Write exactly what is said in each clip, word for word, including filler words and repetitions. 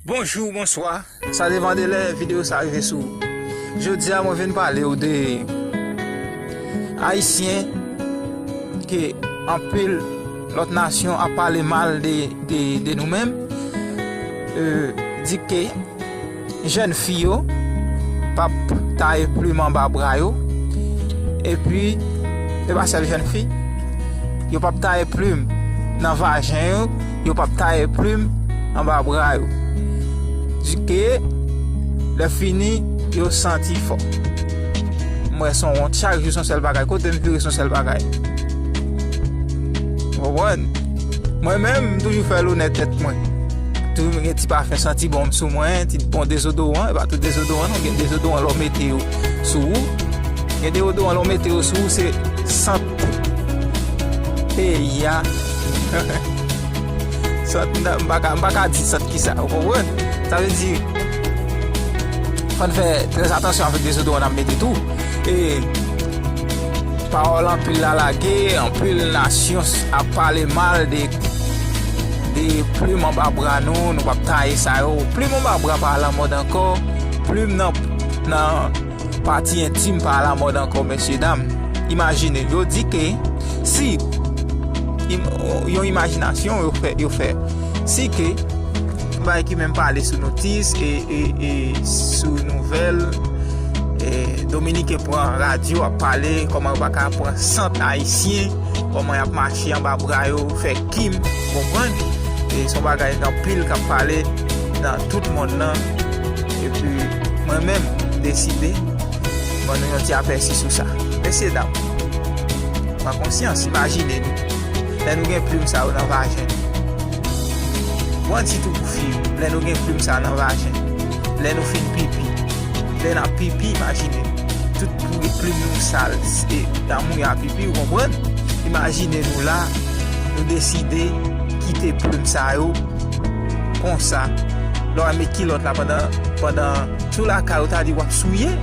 Bonjou, bonswa. Sa depann de lè videyo sa rive sou ou. Jodi a, mwen vin pale w de Ayisyen ke anpil lòt nasyon ap pale mal de, de, de nou menm. Euh, di ke jèn fi yo p ap taye plim anba bra yo. Epi, e pa sèl jèn fi, yo p ap taye plim nan vajen yo, yo p ap taye plim anba bra yo. Di ke lè fini, yo santi fò. M wè se yon wont, chak jou se yon sèl bagay, kote m vire se yon sèl bagay. Ou konprann? Mwen menm, m toujou fè lonè tèt mwen. Toujou gen ti pafen santi bon sou mwen, ti bon dezodoran, e pa tout dezodoran non, gen dezodoran lè w mete yo sou ou. Gen dezodoran lè w mete yo sou ou, se sant peyi a. Sant, m pa ka, m pa ka di sant kisa, ou konprann? Sa vle di, fò n fè trè atansyon avèk dezodoran n ap mete tou. E pawòl anpil la lage, anpil nasyon ap pale mal de, de plim anba bra nou, nou p ap taye sa yo. Plim anba bra pa alamòd ankò. Plim nan, nan pati entim pa alamòd ankò, mesye dam. Imajine, yo di ke si, im-, yon imajinasyon yo fè, yo fè. Si ke, bagay ki menm pale sou notis e, e, e sou nouvèl, e Dominiken pran radyo ap pale kòman yo pa ka pran sant Ayisyen, kòman y ap mache anba bra yo, fè kim, konprann? E se yon bagay anpil k ap pale nan tout mond lan. Epi mwen menm, m deside ban nou yon ti apèsi sou sa. Mesye dam, pran konsyans, imajine nou. Lè nou gen plim sa yo nan vajen nou. Bon, sitou pou fi yo, lè nou gen plim sa nan vajen. Lè nou fin pipi. Lè n ap pipi, imajine. Tout plim nou sal, e damou a pipi, ou konprann? Imajine nou la, nou deside kite plim sa yo konsa. Lè w ap met kilòt la pandan, pandan sou lakay ou ta di w ap souye.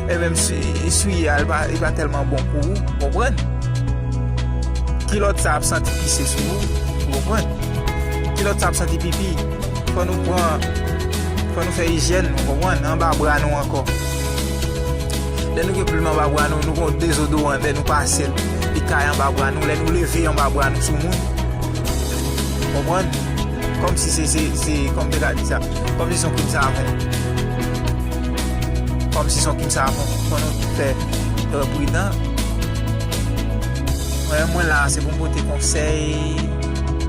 E menm si souye a, li pa, li pa tèlman bon pou ou, ou konprann? Kilòt sa ap santi pise sou ou, ou konprann? Kilòt sa ap santi pipi. Fò nou pran, fò nou fè ijyèn, ou konprann? Anba bra nou ankò. Lè nou gen plim anba bra nou, nou gon dezodoran, lè nou pase l, li kay anba bra nou, lè nou leve anba bra nou sou moun. Konprann? Kòmsi se, se, se, kòm te ka di sa. Kòmsi se yon krim savon. Kòmsi se yon krim savon. Fò nou fè trè pridan. Mwen, mwen la, se pou m pote konsèy.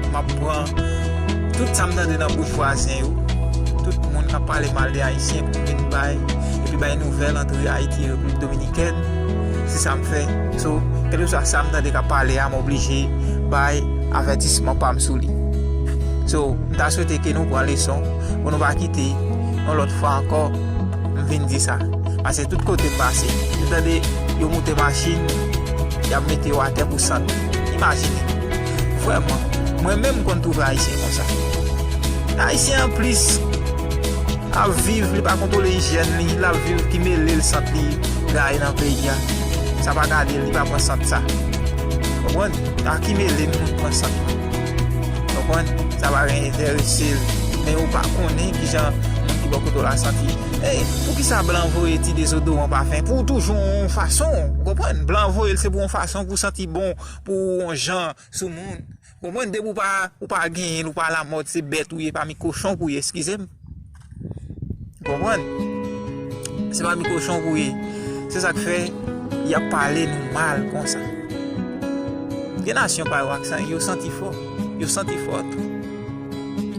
M ap pran tout sa m tande nan bouch vwazen yo. Tout moun k ap pale mal de Ayisyen pou m vin bay, epi bay nouvèl antre Ayiti e Repiblik Dominikèn. Se sa m fè. So, kèlkeswa sa m tande k ap pale a, m oblije bay avètisman pa m sou li. So, m ta swete ke nou pran leson pou nou pa kite yon lòt fwa ankò m vin di sa. Paske tout kote m pase, m tande yo moute machin, y ap mete yo atè pou sant. Imajine. Vrèman, mwen menm m konn twouve Ayisyen konsa. Ayisyen an plis ap viv, li pa kontwole ijyèn li, l ap viv ki mele l sant li gaye nan peyi a. Sa pa gade l, li pa pran sant sa. Konprann? A ki mele nou pran sant nou. Konprann? Sa pa gen enterese l. Men ou pa konnen kijan moun ki bò kote w la santi. Ey, poukisa blan voye ti dezodoran pafen? Pou toujou yon fason. Ou konprann? Blan voye l se pou yon fason, pou santi bon, pou yon jan sou moun. Konprann, depi w pa, ou pa genyen l, ou pa alamòd, se bèt ou ye, pami kochon k ou ye, eskize m. Konprann? Se pami kochon k ou ye. Se sa k fè y ap pale nou mal konsa. Gen nasyon pa yo ak sa, yo santi fò. Yo santi fò tou.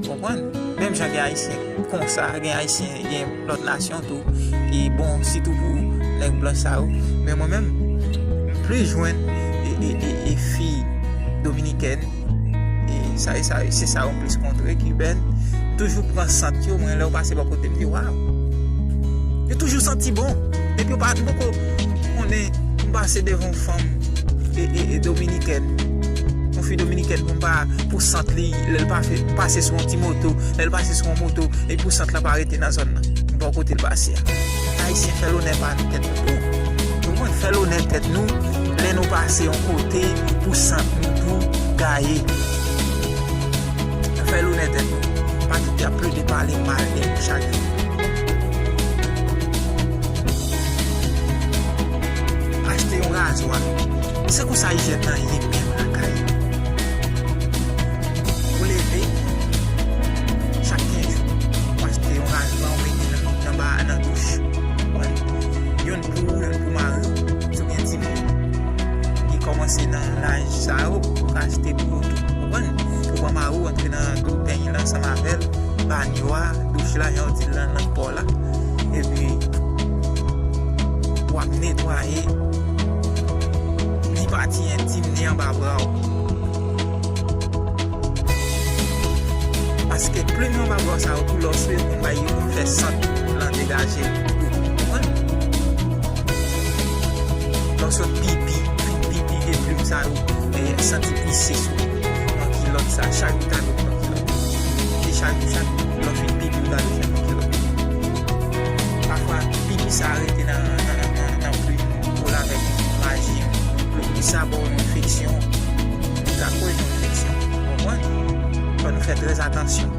Konprann? Menm jan gen Ayisyen konsa, gen Ayisyen, gen lòt nasyon tou ki bon, sitou pou nèg blan sa yo. Men mwen menm, m plis jwenn e, e, e, e fi dominikèn, e sa, e sa, se sa yo m plis kontre, kibèn. M toujou pran sant yo, mwen, lè yo pase bò kote m, m di, "Waw!" Yo toujou santi bon. Depi yo pa, m poko konnen, m pase devan yon fanm e, e, e dominikèn. Yon fi dominikèn pou m pa, pou sant li, lè l pa fè, pase sou yon ti moto, lè l pase sou yon moto, e pou sant lan pa rete nan zòn nan. Bò kote l pase a. Ayisyen, fè lonè pa nou tèt nou tou. Nou konn fè lonè tèt nou, lè nou pase yon kote pou sant nou tou gaye. Fè lonè tèt nou. Patrick ap plede pale mal de nou chak jou. Achte yon razwa. Se konsa Ijèt lan ye menm lakay. Ou leve, chak kenz jou, ou achte yon razwa, ou mete nan, nan ba, nan douch. Wè. Youn pou ou, youn pou mari w, si w gen timoun ki kòmanse nan laj sa yo, ou ka achte pou yo tou. Konprann? Ou pran mari w, antre nan dou peny lan ansanm avè l, banyo a, douch la, jan yo di l nan lang pa w la. Epi, w ap netwaye ni pati entim, ni anba bra w. Paske plim anba bra w sa yo tou, lè w swe, konn bay yo, konn fè sant lan degaje tou. Konprann? Lè w sot pipi, fin pipi, gen plim sa yo, e, santi pise sou, nan kilòt sa, chak jou ta met nan kilòt. E chak jou, chak lè w fin pipi, ou ta dwe fè nan kilòt. Pafwa, pipi sa rete nan, nan, nan, nan plim, kole avèk maji, plim sa ba w yon enfeksyon, li ka koz yon enfeksyon. Ou konprann? Fò nou fè trè atansyon.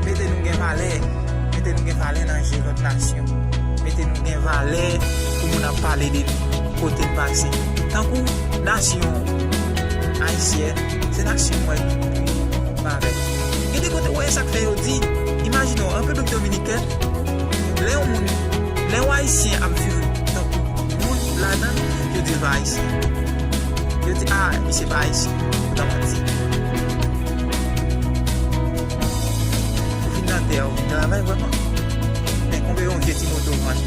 Mete nou gen valè. Mete nou gen valè nan je lòt nasyon. Mete nou gen valè pou moun ap pale de nou, kote n pase. Tankou nasyon ayisyèn, se nasyon mwen m avèk. Gen de kote, w wè sa k fè yo di, imajine w, Repiblik Dominikèn, lè yon moun, lè yon Ayisyen ap viv tankou moun ladan l, yo di l pa Ayisyen. Yo di, "A, misye pa Ayisyen." Nan manti. Ou vin nan tè a, ou vin travay vrèman. Men konbyen yon vye ti moto vann?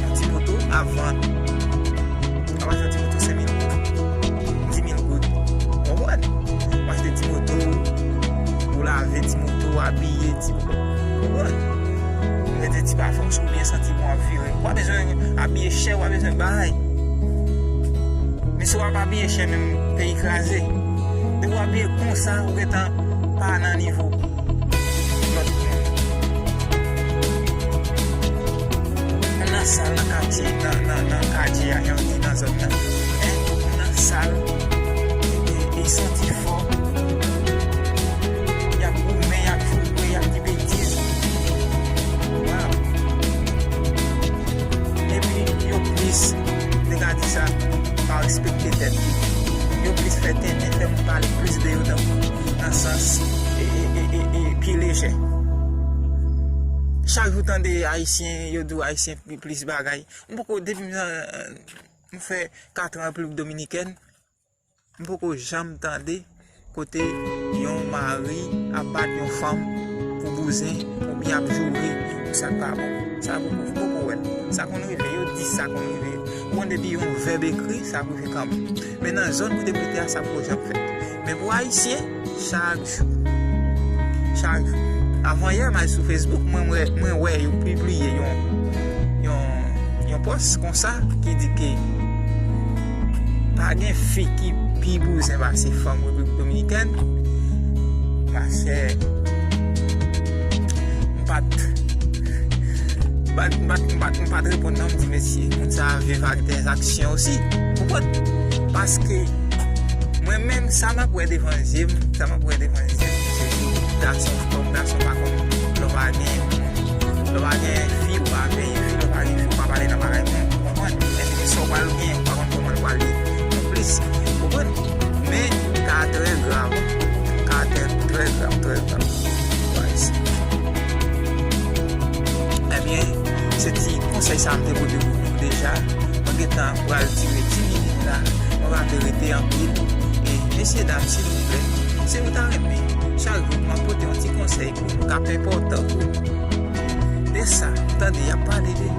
Yon ti moto ap vann. Ap achte yon ti moto senk mil goud, di mil goud. Ou konprann? Ou achte ti moto, ou lave ti moto, ou abiye ti moto. Ou konprann? Ou mete ti pafen, ou byen santi bon ap vire. Ou pa bezwen abiye chè, ou pa bezwen bagay. Men si w ap abiye chè menm, peyi kraze. Depi w abiye konsa, ou gentan pa nan nivo lòt moun. Moun nan sal nan katye, nan, nan, nan katye a, jan yo di nan zòn nan. Hein? Moun nan sal, e, e, e santi fò. Y ap goumen, y ap joure, y ap di betiz. Waw. Epi yo plis, m te ka di sa, pa respekte tèt yo. Yo plis fè tenten, fè moun pale plis de yo tankou nan sans e, e, e, e, e pye lejè. Chak jou tande Ayisyen, yo di w Ayisyen pi plis bagay. M poko, depi m, m fè kat an Repiblik Dominikèn, m poko janm tande kote yon mari ap bat yon fanm pou bouzen, oubyen ap joure pou sa k pa bon. Sa poko, m poko wè l. Sa konn rive, yo di sa konn rive. Ou konn depi yon vèb ekri, sa ap rive kanmenm. Men nan zòn kote m rete a, sa poko janm fèt. Men pou Ayisyen, chak jou. Chak jou. Avan yè, m al sou Facebook, mwen, mwen, mwen wè yo pibliye yon, yon, yon pòs konsa ki di ke pa gen fi ki pi bouzen pase fanm Repiblik Dominikèn. Machè, m pa t, m pa t, m pa t, m pa t, m pa t reponn non, m di, "Mesye, moun sa a viv ak dèzaksyon osi." Ou konprann? Paske mwen menm, sa m ap wè devan zye m, sa m ap wè devan zye m, se tou gason, kòm gason pa konn, lè w pa gen, lè w pa gen fi, ou pa veye fi, lè w pa gen fi, ou pa pale nan bagay moun, ou konprann? Epi sa w pral gen, ou pa konn kòman l pral ye. Anplis, ou konprann? Men, ka trè grav, ka trè, trè grav, trè grav. Guys. Ebyen, se ti konsèy sa a m te pote pou nou deja. Mwen gentan pral tire ti minit la. Mwen pa vle rete anpil. E, mesye dam, silvouplè, si nou ta renmen, chak jou m ap pote yon ti konsèy pou nou k ap enpòtan pou nou. De sa, tande y ap pale de,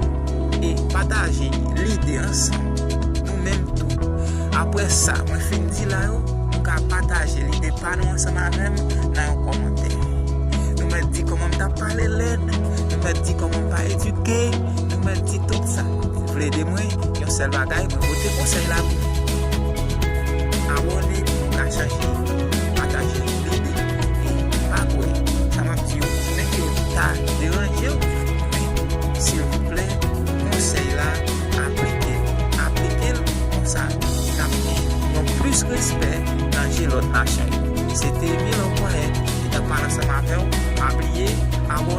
e pataje lide ansanm, nou menm tou. Apre sa, mwen fin di la yo, nou ka pataje lide pa nou ansanm avè m nan yon kòmantè. Nou mèt di kòman m t ap pale lèd, nou mèt di kòman m pa edike, nou mèt di tout sa. Si w vle ede mwen, yon sèl bagay, mwen pote konsèy la pou nou. Abòne pou nou ka chanje, pataje lide. E pa kwè, sa m ap di yo, menm ke yo ta deranje w, men, silvouplè, konsèy la, aplike l, aplike l, konsa, n ap gen Plis respè nan je lòt nasyon. Se te Milon Konyen ki t ap pale ansanm avè w. Pa bliye abòne.